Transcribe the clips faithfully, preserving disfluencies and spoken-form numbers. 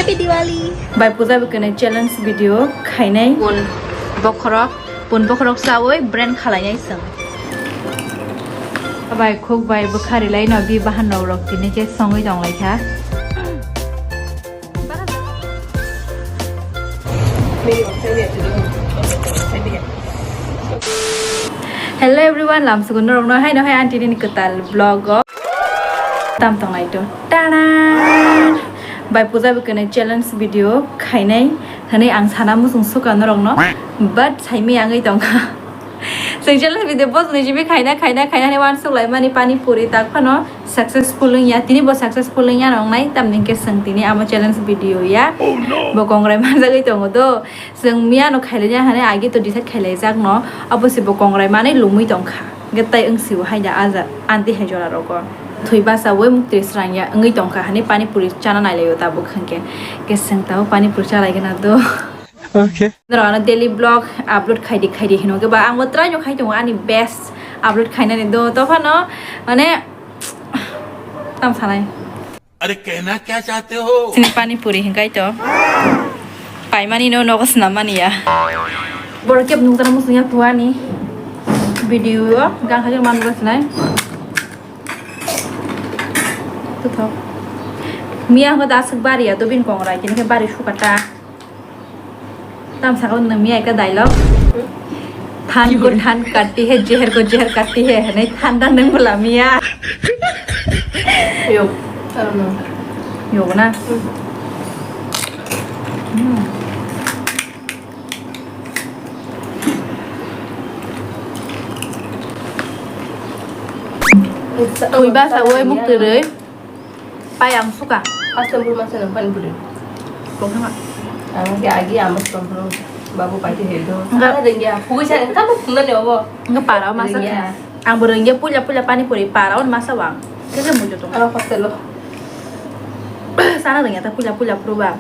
Happy Diwali. Bai puja bwkwnwi challenge video khainai. Pun bokhorok, pun bokhorok chawi brand khalainai chwng. Bai khuk bai bwkha rilai no bi bahan rok rok tini khe songwi tong lai kha. Hello everyone, lamsugo norokno haino hai aunty nini kwtal vlog o tam tongnai to. Tada! Bai puja bwkwnwi challenge video khainai hwnwi ang sana muchung suka norokno, but saimaya wngwi tongkha. Chwng challenge video post ni simi khaina, khaina, khaina hwnwi uansuk laimani pani puri tak phano successful wngya. Tini bo successful wngya nongnai, tamni hwnkhe chwng tini amo challenge video ya. Bo kongrai manjagwi tongo do. Chwng miyano khailaina hwnwi agi to decide khailaijakno. Abo se bo kongrai manwi lumwi tongkha. Hwnkhe tai wngsio haida aja anti hai jora rogo. Thwi bachaui muktwi srangya wngwi tongkha hwnwi pani puri chana nailaio tabuk hwnkhe. Hwnkhe chwng tabuk pani puri chalaigwna do. Okay. Norok ano daily vlog upload khaidi khaidi hino khe ba ang bo try no khai tongo ani best upload khainani do tophano mane tam sanai. अरे कहना क्या चाहते हो? Sini pani puri hinkai to. Paimani no nogo swnam mani ya. Borok kep nung tana musung ya puani video o gang hajir man bwsnai. Tuthok. Miya ho dasuk bari ya dobin kongrai kini ke bari sukata. Tam saka nung miya ekta dialogue. Than ko than katti hai, jeher ko jeher katti hai, hwnwi than da nung bwla miya. Yo, I don't know. Yo na. Hmm. Twi bachaui muktwi rwi. Pai ang suka. Asam buru masa nang pani puri. Kok sama. Ang ke agi amas pang puru. Babu pai te hedo. Enggak. Ada dengya. Pui sa tamo pun ne obo. Enggak parao masa. Dengya. Ang berengya puja puja pani puri parao masa bang. Kaya muncul tuh. Ano hostel lo. Sana dengya ta puja puja puru bang.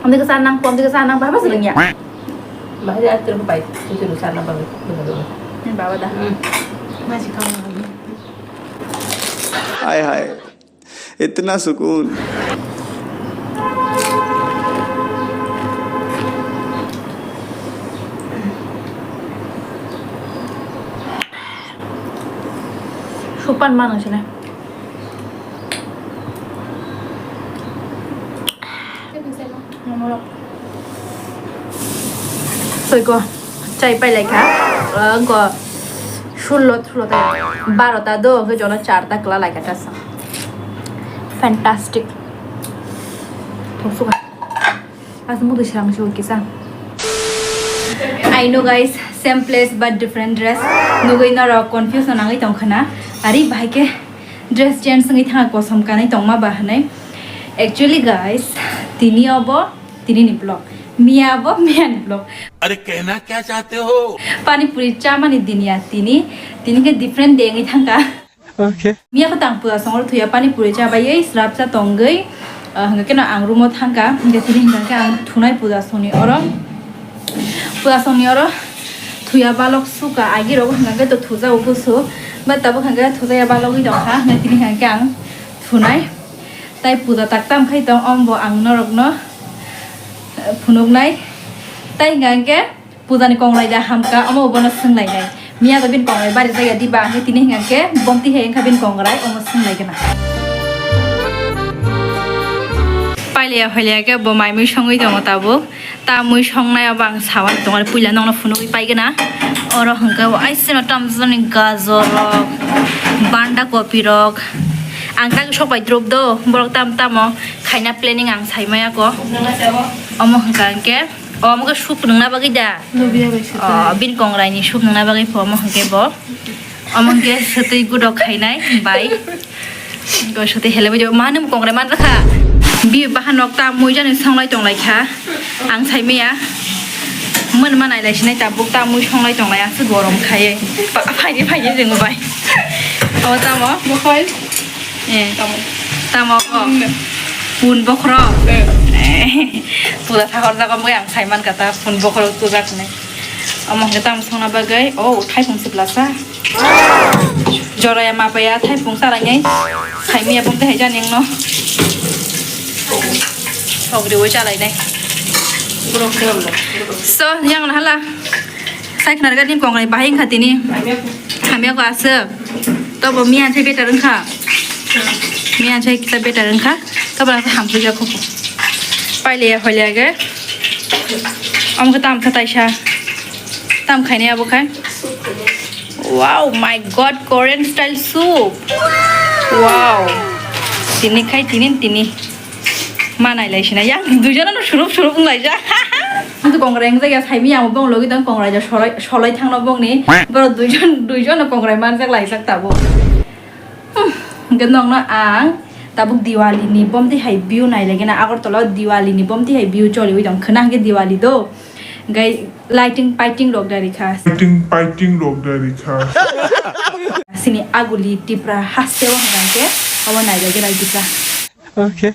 Amdi ke sana nang, amdi ke sana nang, baba sering ya. Bahaya atur pai. Itu sana babu. Ini bawa dah. Hmm. Masih kamu lagi. Hai hai. इतना सुकून। Supan mana sini? Soiko, chai pai lai kha. Engko sullo, sullo ta, baro ta do, hwnkhe jono char ta kwla lai kha ta sa. Fantastic. Thok suka. Aswk mukti srang se kisa. I know guys, same place but different dress. Nugui norok confusion nangwi tong khna. Ari bahai khe dress change wngwi thangkha kosom kanwi tongma ba hwnwi. Actually guys, tini obo tini ni vlog. Miya bo miya ni vlog. अरे कहना क्या चाहते हो? Pani puri chamani din ya tini. Tini khe different day wngwi thangkha. Okay. Miya khe tang puja songro thuya pani puri cha bai ei srapsa tongwi, ah, hwnkhe keno ang room o thangkha. Hwnkhe tini hwnkhe ang thunai puja songni oro. Puja songni oro thuya balok suka agi rogo hwnkhe to thuja o gusu. But tabuk hwnkhe thuja ya balogwi tongkha. Hwnkhe tini hwnkhe ang thunai. Tai puja tak tam khai tong, ombo ang norokno, eh, phunuknai. Tai hingka hingke puja ni kongrai da hamka, omo bono swnglainai. Miya do bini kongrai bari jaya diba, hingke tini hingka hingke bomti hai wngkha bini kongrai, omo swnglaigwna. Pailiya pailiya khe bo mai mui songwi tongo tabuk. Ta mui songnai abo ang sawan tongo, puila nokno phunugwi paigwna. Oro hwnkhe bo aisino tamjani gajor rok, banda kopi rok. Ang tak sok bai drop do, borok tam tamo khaina planning ang sai maya ko. Omo hwnkha hwnkhe, o, omo khe soup nungna bagwi da? Lubia bai se. O, bini kongrai ni soup nungna bagwi pho omo hwnkhe bo. Omo hwnkhe swtwi gudok khainai bai. Gosoti hele bo ma nung kongre man rakha. Bi bahan nok ta mui jani songlai tonglai kha. Ang sai maya. Mon ma nai lai sinai ta buk ta mui songlai tonglai aswk gorom khaye. Pa-, phaini phaini jeng bai. O tamo. Bokhol. Eh. Tamo. Tamo ko. Pun. Pun bokhro. Eh. Eh. Pura thakor jago mui ang sai man kata pun bokhro tu jak ne. Omo hwnkhe tamo songna bagwi, o, thaipung siplasa. Joraya mapaya thaipung chalainai. Saimaya bumtwi hai jani wngno. Kok riwi chalainai. So, yang hala. Sai khnar ga din kongrai bahai khatini. Hamya ko asa. To bo miyan sai better wngkha. Miyan sai kita better wngkha. To bo hamsu ja kho. Paile ya hoile ge. Om kha tam kha taisa. Tam khaini abo khai. Wow, my God, Korean style soup. Wow. Tini khai tini tini. Ma nai lai sina yang duijon no surup surup wng lai ja. Ang to kongrai wng jak ya, sai mi ang bong logi dong kongrai ja solai solai thang no bong ni. Boro duijon duijon no kongrai man jak lai jak ta bo. Hmm, hwnkhe nokno ang tabuk Diwali ni bomti hai view nai lai gana, Agartala o Diwali ni bomti hai view choli wi tong khwna hwnkhe Diwali do. Hwnkhe lighting paiting rok dari kha. Lighting paiting rok dari kha. Sini aguli Tipra haste o hwnkhe omo nai lai gana Tipra. Okay.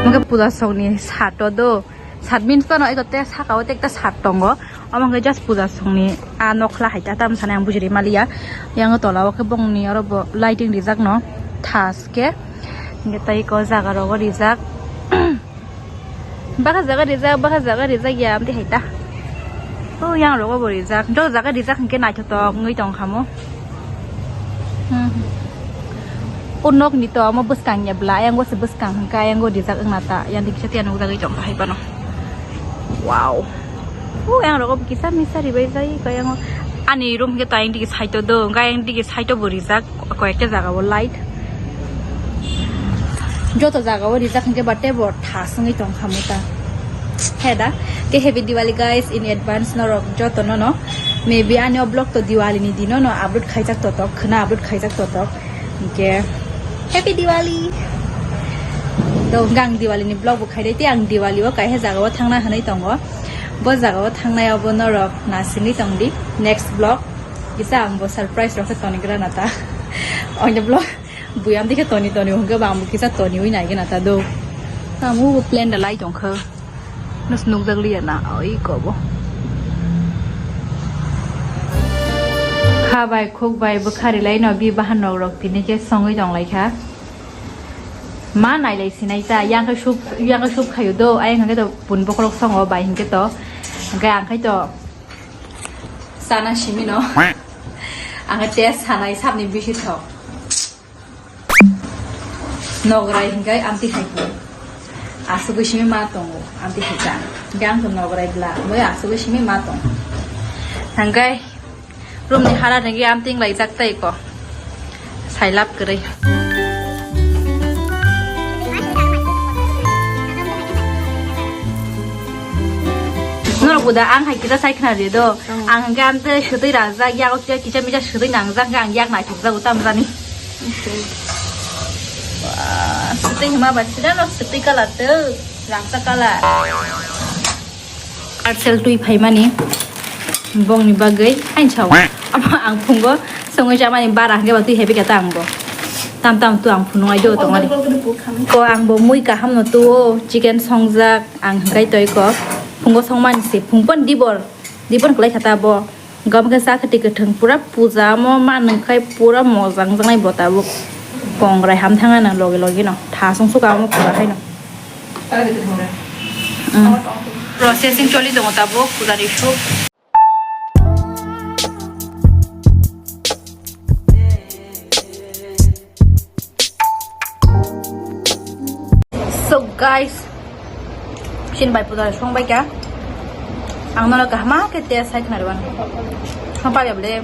Hwnkhe puja song ni sato do. Sat means to no, eko te saka o te ekta sat tongo. Omo hwnkhe just puja songni a nokla hai ta tam sanai ang bujiri maliya. Yang tola o khe bongni oro bo lighting rijak no thas khe. Hwnkhe tei eko jaga rogo rijak. Baka jaga rijak, baka jaga rijak ya amtwi hai ta. O yang rogo bo rijak. Jok jaga rijak hwnkhe naithotok wngwi tong kha mo. Hmm. O nokni to omo bwskang ya bla, ayango se bwskang hwnkha, ayango rijak wngna ta, yang dikisa tiya nukjagwi tong hai phano. Wow. O yang rogo kisa misa ribai jai, kaya ngo. Ani room hwnkhe to ayang digi side o do, hwnkhe ayang digi side o bo rijak, koi ekta jaga o light. Joto jaga o rijak hwnkhe ba tei bo thas wngwi tong kha mo ta. He da, ke happy Diwali guys in advance norok joto no no. Maybe ani o vlog to Diwali ni dino no upload khaijak totok, khwna upload khaijak totok. Hwnkhe happy Diwali. Do hwnkhe ang Diwali ni vlog bo khaidai tei ang Diwali o kaisa jaga o thangna hwnwi tongo. Bo jaga o thangnai obo norok nasingwi tongdi next vlog. Kisa ang bo surprise rok khe tonigra na ta. Oino vlog buyam dikhe toni toni hwnkhe bo ang bo kisa toniwi naigena ta do. Tamo bo plan da lai tongkha. Nos nukjak liya na, oi kobo. Kha bai, khuk bai, bwkha rilai no bi bahan rok rok tini khe songwi tong lai kha. Ma nai lai sinai ta, yang khe sup, yang khe sup khayo do, ayang khe to pun bokhorok songo bai hinkhe to. Hwnkhe ang khai to sana simi no. Ang khe test sanai sabni bisi thok. Nograi hingkai amtwi hai khe. Asugwi simi ma tongo, amtwi hai kha. Hingkai ang to nograi bla, moi asugwi simi ma tongo. Hingkai room ni hala hingkai amtwi wng laijak tei ko. Sailap kwrwi. Norok buda ang hai kisa sai khna di do. Ang hingkai amtwi swtwi rajak, yago kisa kisa misa swtwi nangjak, ang yak naithok jago tamjani. Wah, swtwi hima ba sida no swtwi colour tw, rangchak colour. Parcel twi phaimani bongni bagwi hain sao. Amo ang phungo songwi chamani bara hwnkhe ba twi hebi kata ang bo. Tam tam tu ang phunung ai do tongmani. Ko ang bo mui kaham no tuo chicken songjak ang hwnkhe toi ko phungo songmani se phungpon dibor dibor kwlai khata bo. Gam khe sa khati kwthwng pura puja mo ma nung khai pura mojang jangnai bo tabuk. Kongrai ham thangna nang logi logi no. Thasung suka mo pura hai no. Mm. Processing choli tongo tabuk puja ni suk. So guys, sini bai puja song bai kya? Ang nono kahma ke test hai khna rwan. Hampa ya bole.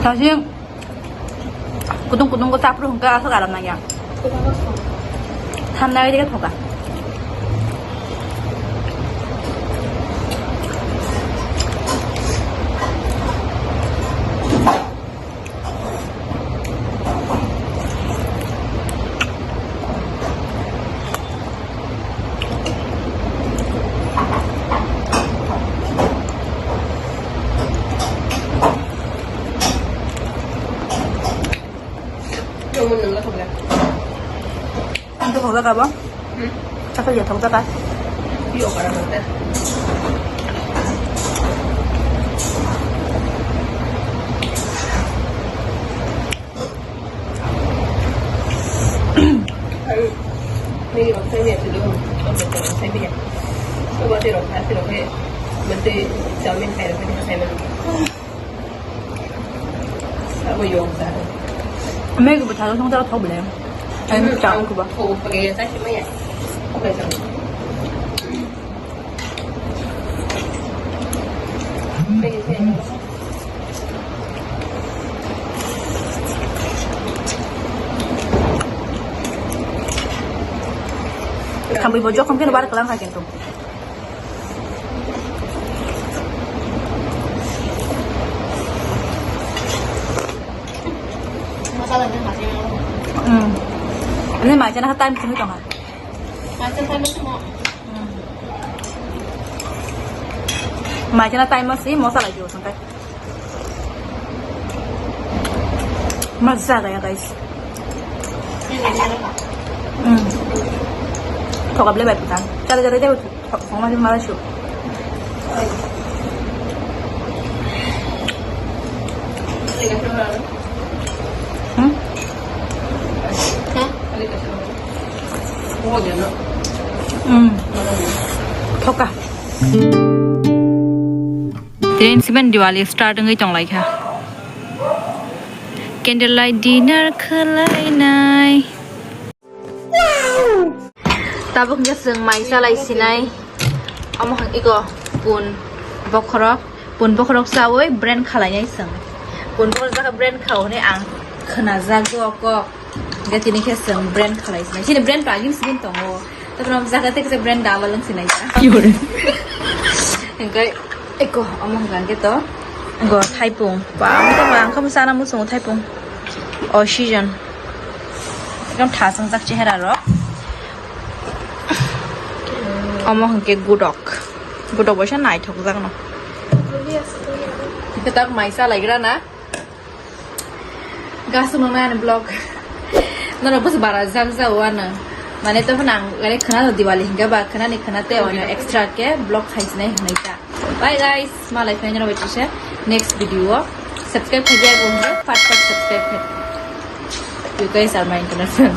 Tawsing. Kutung kutung ko chapru hwnkha aswk aram nangya. Thamnai dige thoka. Ang to thokjak kha bo? Hmm? Chakri ya thokjak kha? Yo, para thokjak. Mega bwthalo song taro thok bwle. Ai, chao ko ba. Khambai bo jokhom khe bar kalang kha kintu. Hmm. Ini macam apa time sini tong? Macam time sini. Hmm. Macam time sih mau salah jual sampai. Masa gaya, guys. Hmm. Thok able bai putan. Kada kada dia thok sama dia malah shu. Hmm? Hmm. Thoka. Tini siben Diwali start wngwi tonglaikha. Candlelight dinner khwlainai. Tabuk hwnkhe chwng mai chalai sinai. Omo hwn iko pun bokhorok, pun bokhorok chawi brand khwlainai chwng. Pun bokhorok jaka brand kha hwnwi ang khwnajak o kok. Hwnkhe tini khe chwng brand khwlai sinai. Chini brand to agini simi tongo. Taphano jaka tei kisa brand dala lwng sinai ta. Hwnkhe eko omo hwnkha hwnkhe to. Go thaipung. Ba, ang to ba, ang khe sana muchungo thaipung. O season. Ekdom thaswngjak chehera rok. Omo hwnkhe gudok. Gudok bai sa naithokjak no. Hwnkhe tak mai chalaigra na. Gasung nang nai ani vlog. Nono bus bara jak jak wano. Mane to phana ang gare khana do Diwali hinga ba khana ni khana te ono extra ke vlog khai sinai hinai ta. Bye guys, malai phai nono bachise next video o. Subscribe khai ya gonje, fat fat subscribe khai. You guys are my internet friend.